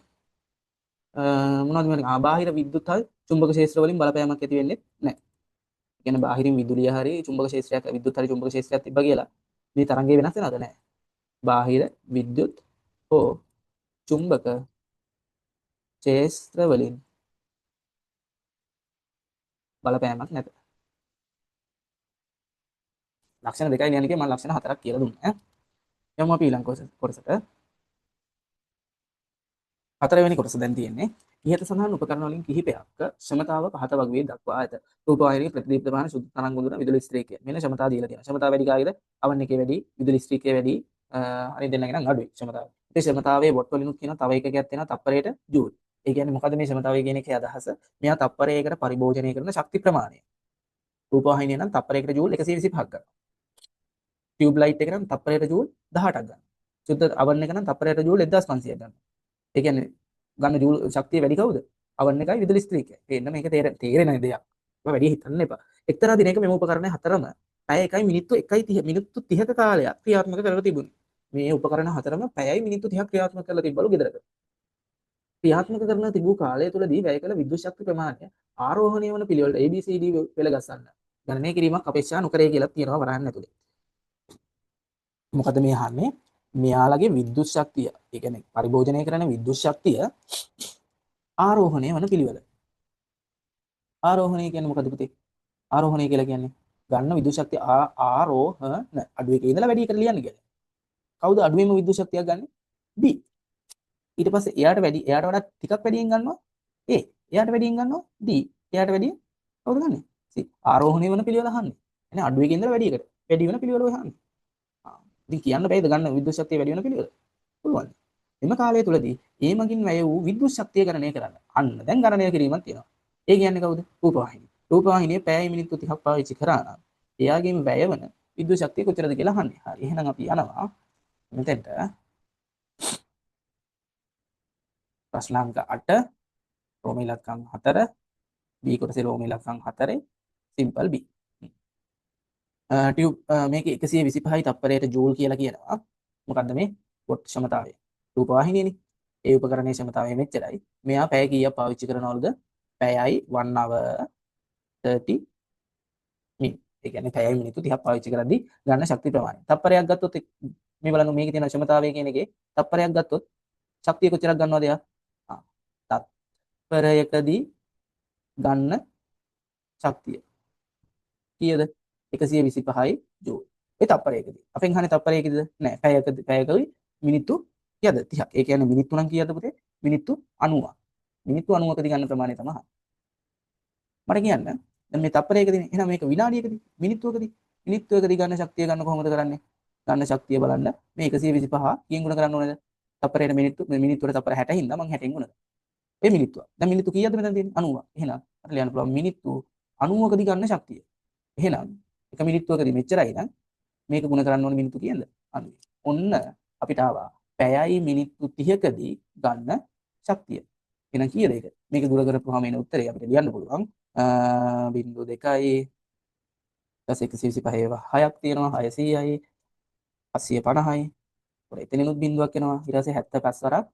මොනවද මේ බාහිර විද්‍යුත් හරි චුම්බක ක්ෂේත්‍ර වලින් බලපෑමක් ඇති වෙන්නේ නැහැ. ඒ කියන්නේ බාහිරින් විදුලිය හරි චුම්බක ක්ෂේත්‍රයක් විද්‍යුත් හරි චුම්බක ක්ෂේත්‍රයක් තිබ්බා කියලා මේ තරංගය වෙනස් වෙනවද? නැහැ. බාහිර විද්‍යුත් හෝ චුම්බක ක්ෂේත්‍ර වලින් බලපෑමක් නැත. ලක්ෂණ දෙකයි ලියන්න කිව්වේ මම ලක්ෂණ හතරක් කියලා දුන්නා ඈ. යමු අපි ඊළඟ කොටසට. හතරවෙනි කොටස දැන් තියෙන්නේ ඉහත සඳහන් උපකරණ වලින් කිහිපයක් ක්ෂමතාව පහත වගුවේ දක්වා ඇත. රූපවාහිනී ප්‍රතිදීප්ත වාහන සුද්ධ තරංග උදුන විදුලි ස්ත්‍රීකය. මෙන්න ක්ෂමතාව දීලා තියෙනවා. ක්ෂමතාව වැඩි කාගේද? අවන් එකේ වැඩි, විදුලි ස්ත්‍රීකයේ වැඩි, අනිත් දෙන්නගේ නම් අඩුයි ක්ෂමතාව. ඒ ක්ෂමතාවයේ what වලිනුත් කියනවා තව එකකයක් තියෙනවා තප්පරයට ජූල්. ඒ කියන්නේ මොකද මේ ක්ෂමතාවය කියන එකේ අදහස? මෙයා තප්පරයකට පරිභෝජනය කරන ශක්ති ප්‍රමාණය. රූපවාහිනිය නම් තප්පරයකට ජූල් 125ක් ගන්නවා. ටියුබ් ලයිට් එක නම් තප්පරයට ජූල් 18ක් ගන්නවා. සුද්ධ අවන් එක නම් තප්පරයට ජූල් 1500ක් ගන්නවා. ඒ කියන්නේ ගන්න ජූල් ශක්තිය වැඩි කවුද? අවන් එකයි විදුලි ස්ත්‍රීකයයි. පේන්න මේක තේරෙන දෙයක්. ඔබ වැඩි හිතන්න එපා. එක්තරා දිනයක මෙම උපකරණ හතරම පැය 1යි මිනිත්තු 1:30 මිනිත්තු 30ක කාලයක් ක්‍රියාත්මක කරලා තිබුණා. මේ උපකරණ හතරම පැයයි මිනිත්තු 30ක් ක්‍රියාත්මක කරලා තිබ්බලු ගෙදරක. ක්‍රියාත්මක කරන තිබූ කාලය තුළදී වැය කළ විද්‍යුත් ශක්ති ප්‍රමාණය ආරෝහණය වන පිළිවෙලට ABCD පෙළ ගස්සන්න ගණනය කිරීමක් අපේක්ෂා නොකරේ කියලා තියෙනවා වරහන් ඇතුලේ. මොකද මේ අහන්නේ? මෙයාලගේ විද්‍යුත් ශක්තිය, ඒ කියන්නේ පරිභෝජනය කරන විද්‍යුත් ශක්තිය ආරෝහණය වන පිළිවෙල. ආරෝහණය කියන්නේ මොකද පුතේ? ආරෝහණය කියලා කියන්නේ ගන්න විද්‍යුත් ශක්තිය ආරෝහණ අඩු එකේ ඉඳලා වැඩි එකට ලියන්න කියන්නේ. කවුද අඩුවෙන්ම විද්‍යුත් ශක්තියක් ගන්නෙ? B. ඊට පස්සේ එයාට වැඩි එයාට වඩා ටිකක් වැඩියෙන් ගන්නවා A. එයාට වැඩියෙන් ගන්නවා D. එයාට වැඩියෙන් කවුද ගන්නෙ? C. ආරෝහණය වන පිළිවෙල අහන්නේ. එනේ අඩු එකේ ඉඳලා වැඩි එකට. වැඩි වෙන පිළිවෙල ඔය අහන්නේ. ඉතින් කියන්න බැයිද ගන්න විද්‍යුත් ශක්තිය වැඩි වෙන පිළිවෙල? පුළුවන්. එම කාලය තුලදී ඒ මගින් වැය වූ විද්‍යුත් ශක්තිය ගණනය කරන්න. අන්න දැන් ගණනය කිරීමක් තියෙනවා. ඒ කියන්නේ කවුද? රූපවාහිනිය. රූපවාහිනිය පැය මිනිත්තු 30ක් පාවිච්චි කරා නම් එයාගෙන් වැය වන විද්‍යුත් ශක්තිය කොච්චරද කියලා අහන්නේ. හරි. එහෙනම් අපි යනවා මෙතෙන්ට. ප්‍රශ්න අංක 8 රෝම ඉලක්කම් 4 B කොටසේ රෝම ඉලක්කම් 4 සිම්පල් B. Tube මේක 125යි තප්පරයට ජූල් කියලා කියනවා. මොකද්ද මේ what ක්ෂමතාවය? රූපවාහිනියනේ. ඒ උපකරණයේ ක්ෂමතාවය මෙච්චරයි. මෙයා පැය කීයක් පාවිච්චි කරනවලුද? පැයයි 1 hour 30 min. ඒ කියන්නේ පැයයි මිනිත්තු 30ක් පාවිච්චි කරද්දී ගන්න ශක්ති ප්‍රමාණය. තප්පරයක් ගත්තොත් මේ බලන්න මේකේ තියෙන ක්ෂමතාවය කියන එකේ තප්පරයක් ගත්තොත් ශක්තිය කොච්චරක් ගන්නවද එයා? තත්පරයකදී ගන්න ශක්තිය කීයද? 125යි ජූල්. ඒ තප්පරයකදී. අපෙන් අහන්නේ තප්පරයකදීද? නෑ, පැයකදී. පැයකදී මිනිත්තු කීයද? 30ක්. ඒ කියන්නේ මිනිත්තු නම් කීයද පුතේ? මිනිත්තු 90ක්. මිනිත්තු 90කදී ගන්න ප්‍රමාණය තමයි. මට කියන්න දැන් මේ තප්පරයකදී එහෙනම් මේක විනාඩියකදී මිනිත්තුවකදී මිනිත්තුවකදී ගන්න ශක්තිය ගන්න කොහොමද කරන්නේ? ගන්න ශක්තිය බලන්න මේ 125 කීයෙන් ගුණ කරන්න ඕනේද? තප්පරයට මිනිත්තු මේ මිනිත්තුවට තප්පර 60 හින්දා මං 60න් ගුණ කරනවා. ඒ මිනිත්තුව. දැන් මිනිත්තු කීයද මෙතන තියෙන්නේ? 90ක්. එහෙනම් මට ලියන්න පුළුවන් මිනිත්තු 90කදී ගන්න ශක්තිය. එහෙනම් එක මිනිත්තුවකදී මෙච්චරයි නම් මේක ගුණ කරන්න ඕනේ මිනිත්තු කීයද? 90. ඔන්න අපිට ආවා පැයයි මිනිත්තු 30කදී ගන්න ශක්තිය. එහෙනම් කීයද ඒක? මේක ගුණ කරපුවාම එන උත්තරේ අපිට ලියන්න පුළුවන් 0.2යි ඊට 125 ඒවා 6ක් තියෙනවා 600යි 750යි. එතනිනුත් බිඳුවක් එනවා. ඊට පස්සේ 75 වරක්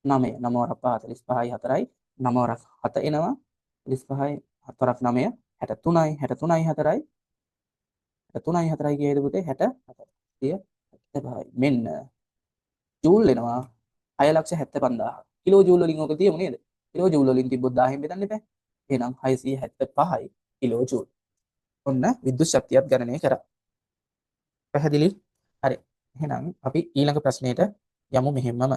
9 9 වරක් 5 45යි 4යි 9 වරක් 7 එනවා 45යි 7 වරක් 9 63යි 63යි 4යි 63යි 4යි කීයද පුතේ? 64. 75යි. මෙන්න ජූල් එනවා 6,75,000. කිලෝ ජූල් වලින් ඕක තියමු නේද? කිලෝ ජූල් වලින් තිබ්බොත් 1000න් බෙදන්න එපා. එහෙනම් 675යි කිලෝ ජූල්. ඔන්න විද්‍යුත් ශක්තියත් ගණනය කරා. පැහැදිලි? හරි. එහෙනම් අපි ඊළඟ ප්‍රශ්නෙට යමු මෙහෙම්මම.